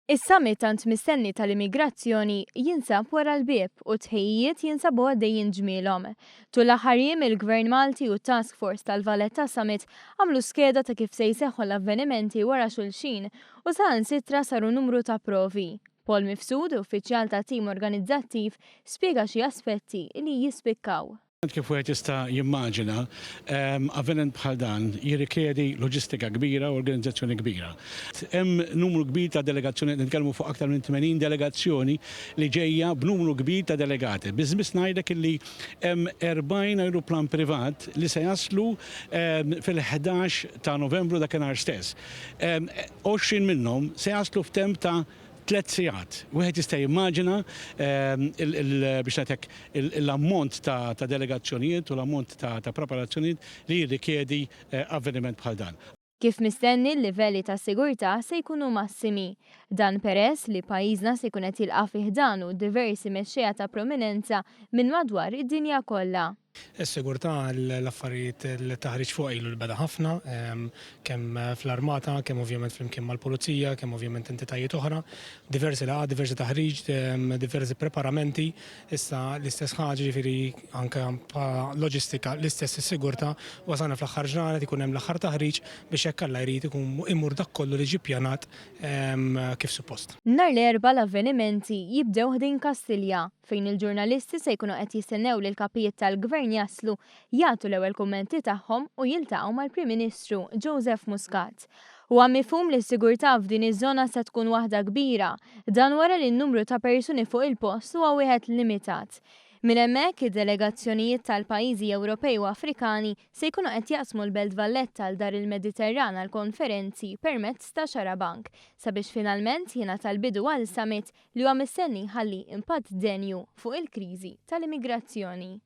Is-summit tant mistenni tal-immigrazzjoni jinsab wara l-bieb u t-tħejjijiet jinsabu għaddejjin ġmielhom. Tul l-aħħar jiem il-Gvern Malti u t-Task Force tal-Valletta Summit għamlu skeda ta' kif se jseħħu l-avvenimenti wara xulxin u saħansitra saru numru ta' provi. Paul Mifsud, uffiċjal tat-tim organizzattiv, spjega xi aspetti li jispikkaw. Kif wieħed jista' jimmaġina, avveniment bħal dan jirrikjedi loġistika kbira u organizzazzjoni kbira. Hemm numru kbir ta' delegazzjoni, qed nitkellmu fuq aktar minn 80 delegazzjoni li ġejja b'numru kbir ta' delegati. Biss biss ngħidlek illi hemm 40 ajruplan privat li se jaslu fil-11 ta' Novembru dakinhar stess. 20 minnhom se jaslu f'temp ta' Tlett sigħat. Wieħed jista' jimmaġina biex ngħid hekk l-ammont ta' delegazzjonijiet u l-ammont ta' preparazzjonijiet li jirrikjedi avveniment bħal dan. Kif mistenni l-livelli ta' sigurtà se jkunu massimi. Dan peress li pajjiżna se jkun qed jilqa' fi ħdanu diversi mexxejja ta' prominenza minn madwar id-dinja kollha. Is-sigurtà, l-affarijiet, il-taħriġ fuq ilu li beda ħafna, kemm fl-armata, kemm ovvjament flimkien mal-pulizija, kemm ovvjament entitajiet oħra. Diversi laqgħat, diversi taħriġ, diversi preparamenti. Issa l-istess ħaġa ġifieri anke bħala loġistika l-istess is-sigurtà wasalna fl-aħħar ġranet ikun hemm l-aħħar taħriġ biex jekk Alla jrid ikun imur dak kollu li ġie ppjanat kif suppost. Nhar l-Erbgħa l-avvenimenti jibdew ħdejn Kastilja fejn il-ġurnalisti se jkunu qed jistennew lill-kapijiet tal-Gvern jaslu, jagħtu l-ewwel kummenti tagħhom u jiltaqgħu mal-Prim Ministru Joseph Muscat. Huwa mifhum li s-sigurtà f'din iż-żona se tkun waħda kbira, dan wara li n-numru ta' persuni fuq il-post huwa wieħed limitat. Minn hemmhekk, id-delegazzjonijiet tal-pajjiżi Ewropej u Afrikani se jkunu qed jaqsmu l-Belt Valletta għal Dar il-Mediterran għall-konferenzi permezz ta' xarabank, sabiex finalment jingħata l-bidu għal summit li huwa mistenni jħalli impatt denju fuq il-kriżi tal-immigrazzjoni.